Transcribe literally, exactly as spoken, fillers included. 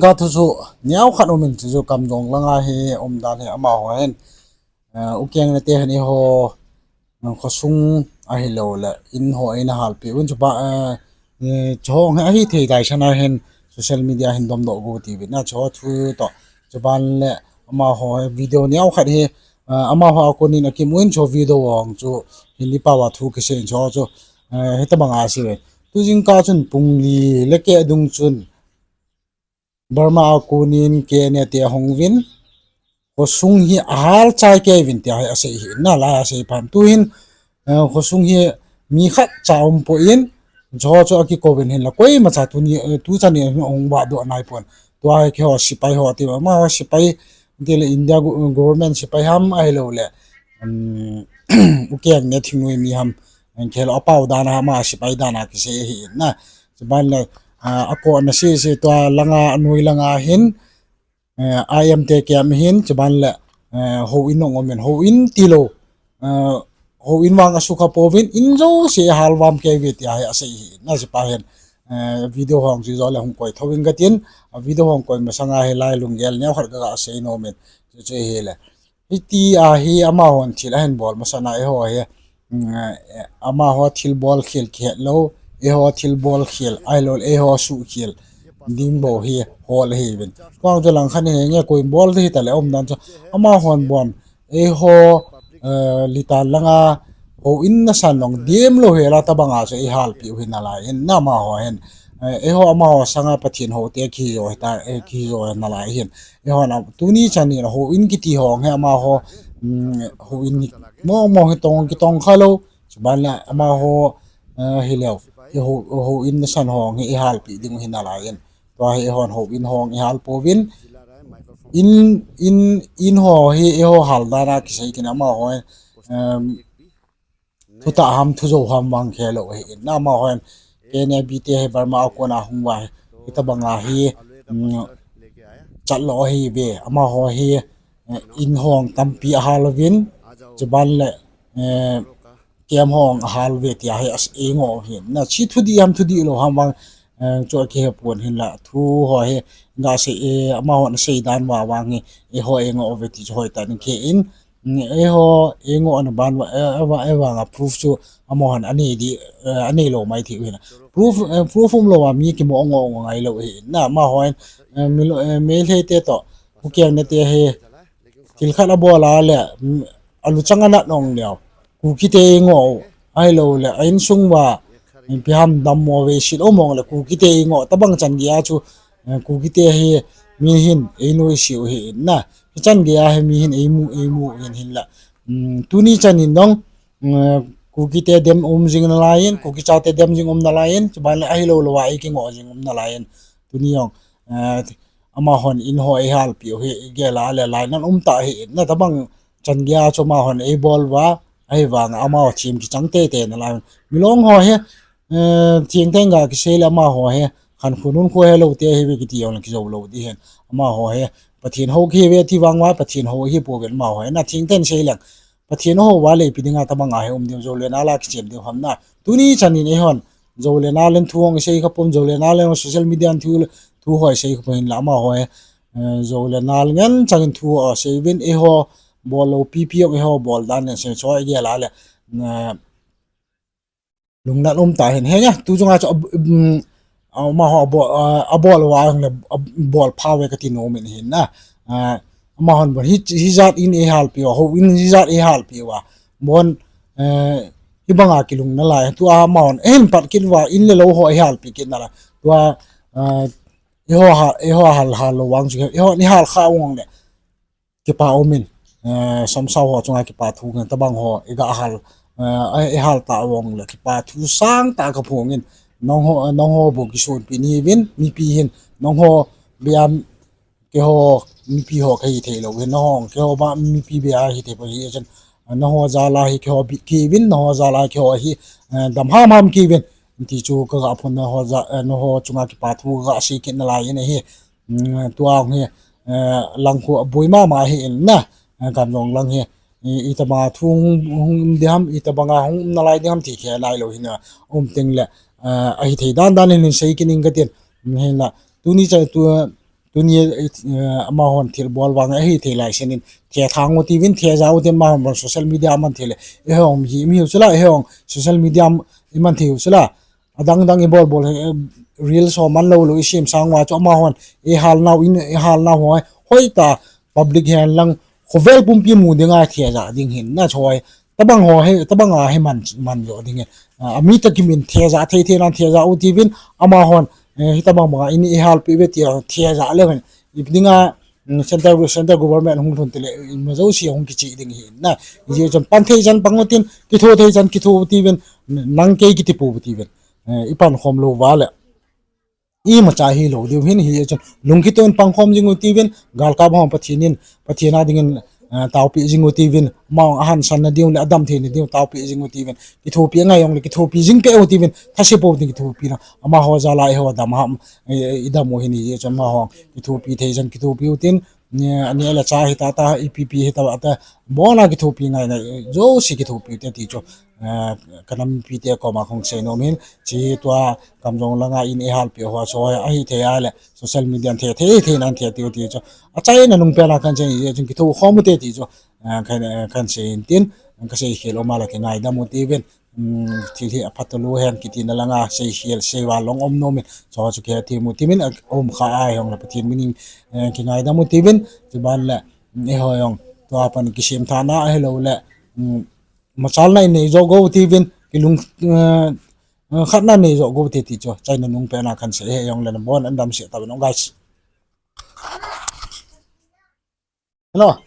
Ka thu chu neo khat um in, chu chu Kamjong langa hi um dan hi amaho hin, eh, Ukeng Nate hin eiho, eh, khosung ahilouleh in ho eina halpeh uvin chu ba, eh, eh, chu ho hi ahi thei dai sana hin social media hin domdoh go ti uvin na chu ho thu toh. Chuban le amaho video neo khat hi, eh, amaho a konin akimu in chu video hong chu hin ipa va thu kisei in chu ho chu, eh, hitabanga asei uve. Tu jingkah chun pung li le keh dung chun Burma a konin K N A te ahung uvin, khosung hi ahal chai kei uvin tia hi asei hi, na lai asei pan. Tu hin, eh, khosung hi mi khat cha um poi in, chu ho chu akikou uvin hinla koima cha tuni, eh, tu chan in ahung vahdoh nai pon. Tua hi keiho sepai ho ti, amaho sepai ti le India go-, government sepai ham ahilouleh, um, Ukeng Nate thingnoi mi ham, eh, keiho apao dan a ama sepai dan a kisei hi na. Chuban le, ah, akona sese tua langa, anoi langa hin, eh, I M te kiam hin, chuban le, eh, houin ong um in, houin tilou, eh, houin vang asukha pouvin, in jouse ahal vam kei uve tia hi asei hi na sepai hin, eh, video hong chu jo le hung koi thou ing katin, a video hong koi masanga hi lai lunggel neo khat kaga sei nom in, chu chu hile. Hitia hi amahon thil ahin bol masana eiho hi, mm, eh, amaho thil bol khel kihet lou, eiho thil bol khel, ahilou, eiho suh khel ding bou hi hol ahi uvin. Kong chu lang khat hi nge koi bol te hita le um dan chu amahon bon, eiho, eh, litan langa houin nasan long dem lou hela tabanga chu eihalpeh u hi nalai in na amaho hin. Eh, eiho amaho sanga Pathen houte kijo hita, eh, kijo hi nalai hin. Eiho na, tuni chan in houin kiti hong hi amaho, mm, houin hi mong mong hi tong, kitong kha lou. Chuban le amaho, eh, hileu. Eiho, houin nasan hong hi eihalpeh ding u hi nalai in. Tua hi eihon houin hong eihal pouvin. In, in, in ho hi eiho hal dan a kisei kit in amaho, em, thutah ham, thujou ham vang khelou ahi in. Na amaho hin K N A B te hi Burma a kona hung uva hi, hitabanga hi, um, chat lou ahi uve. Amaho hi, eh, in hong tampi ahal uvin, chuban le, eh, camp hong ahal uve tia hi as-, eingoh u hin. Na chi thudih ham, thudih lou ham vang, eh, chu akihe pon hinla, thu ho hi, gasei, eh, amahon asei dan uva vang hi, eiho eingoh uve ti chu hoitah in kihe in, mm, eiho eingohna ban uva, eh, eh, vang, eh, vanga proof chu amahon anei di, eh, anei lou mai thei u hin. Proof, eh, proof umlou a mi kimo ngoh ngai lou hi. Na amaho hin, eh, milo-, eh, Meitei te toh, Ukeng Nate hi, thil khat abol a le, mm, aluchang anat ong leu, Kukite eingoh u, ahilou le, a insung uva, mm, ipi ham dammo veiset um ong le, Kukite eingoh, tabang chan geiya chu, eh, Kukite hi mi hin einoise u hi in na. Hichan geiya hi mi hin eimu, eimu u hin hinla. Mm, tuni chan in dong, mm, Kukite dem um jing nalai in, Kuki chate dem jing um nalai in, chuban le ahilou lou a eikingoh jing um nalai in. Tuni jong, eh, amahon in ho eihalpeh u hi, igel a le lai nan um ta hi in na tabang chan geiya chu amahon eibol uva, ahivang amaho thim kichang teitei nalai. Milong ho hi, eh, thengteng ga kisei le amaho hi, khankho nunkho helou te ahi uve kiti jong le kijou lou ding hin. Amaho hi, Pathen hou kihi uve ti vang uva, Pathen hou ahi pouvin amaho hi. Na thengteng sei leng, Pathen hou uva le ipi dinga tabanga hi um diu, jou le nal a kichem diu ham na. Tuni chan in eihon, jou le nal in thu hong isei kha pon, jou le nal in social media in thu, thu ho isei kha pon hinla amaho hi, eh, jou le nal ngen chang in thu ho asei uvin eiho bol lou pipi jong eiho bol dan in sei chu igel a le, eh, lungnat um ta hin. Henge, tu chunga chu ab-, um, amaho abol, ah, abol uva jong le, ab-, bol pha uve kati nom in hin na. Ah, amahon bon hi, hijat in eihalpeh uva, houin hijat eihalpeh uva. Bon, eh, hibanga kilung nalai. Tua amahon, eh, hin pat kit uva, in le lou ho eihalpeh kit nalai. Tua, ah, eiho ha, eiho hal, hal lou vang chu, eiho eihal kha ong le kipa um in, eh, Somsao ho chunga kipa thu ngen tabang ho, iga hal, eh, eihal ta ong le kipa thu sangtah kaphong in, nangho, nangho bou kisonpi nahi uvin, mipi hin, nangho bia, keiho, mipi ho kahi thei lou hin, nangho, keiho ba, mipi bia hithei poi hi, chun, nangho jal a hi keiho bit kei uvin, nangho jal a keiho hi, eh, dam hamham kei uvin. Ti chu kaga phon, nangho ja-, eh, nangho chunga kipa thu kaga sei kit nalai in ahi. Mm, tua hi, eh, lang khu aboi mama hi in na, eh, Kamjong lang hi, i, itama thu hung, hung um ding ham, itabanga hung um nalai ding ham ti khe nai lou hin na, um teng le, eh, ahithei dan dan in sei kit ing katin. Hinla, tuni cha tu, Tuni, eh, amahon thilbol vang ahi thei lai senin, thethang u tivin, theja u tin amahon social media aman thei le. Eihon hi mi u chula, eihon social media iman thei u chula. Adang dang ibol bol, eh, reels ho man lou lou isim sang uva chu amahon, ihal nau in, ihal nau ho, hoitah, public hen lang, khovel pumpi mu dinga theja ding hin, na choi. Tabang ho hi, tabang a hi man, man jo ding hi. A, mi takimin theja, thei thei nan theja u tivin, amahon, eh, hitabang banga in ihal pi ve tia, theja le ven. Ipi dinga, mm, center, center government hung lhun tile, ima jouse hung kichi ding hi na. Ijeh chun pan thei chan pan u tin, kitho thei chan kitho u tivin, nang kei kitipu u tivin. Eh, ipan khom lou va le. Imacha hilou diu hin hijeh chun. Lungkitoh in pangkhom jing u tivin, galkap hon Pathen in, Pathen a dingin, eh, taopi jing u tivin, amahon ahansan na diu le, adam thei na diu, taopi jing u tivin. Kithopi angai jong le, kithopi jing peh u tivin, thase pou tin kithopi na. Amaho jal a eiho dam ham, eh, idam u hin hijeh chun amahon. Kithopi thei chan kithopi u tin, Ni, ani ala cha hita ta, ipi pi hita ta, abona kithopi ngai na, jouse kithopi te ti chu, eh, kanam mipite koma kahung sei nom in, chi tua kamjong langa in ihal pi ho so, ahi thei a le, social media thei, thei, thei nan thei ti, ti chu. Achaina nung pena kan chei, chun kitho khom u te ti chu, eh, kan, eh, kan sei in tin, kasei khel um a le kingaidam u tivin, um, thil hi aphat lou hen kiti na langa, sei khel, sei val long um nom in, chu chu kihe thei mu timin, a, um kha a hong la Pathen min in, eh, kingaidam u tivin, chuban le, um, eiho jong, tua pan kisem thana ahilou le, um, machalna in nei jo go tivin, kilung, eh, eh, khatna nei jo go te ti chu, achaina nung pena kan sei he jong le nabon un damsel tauvin guys. Hello.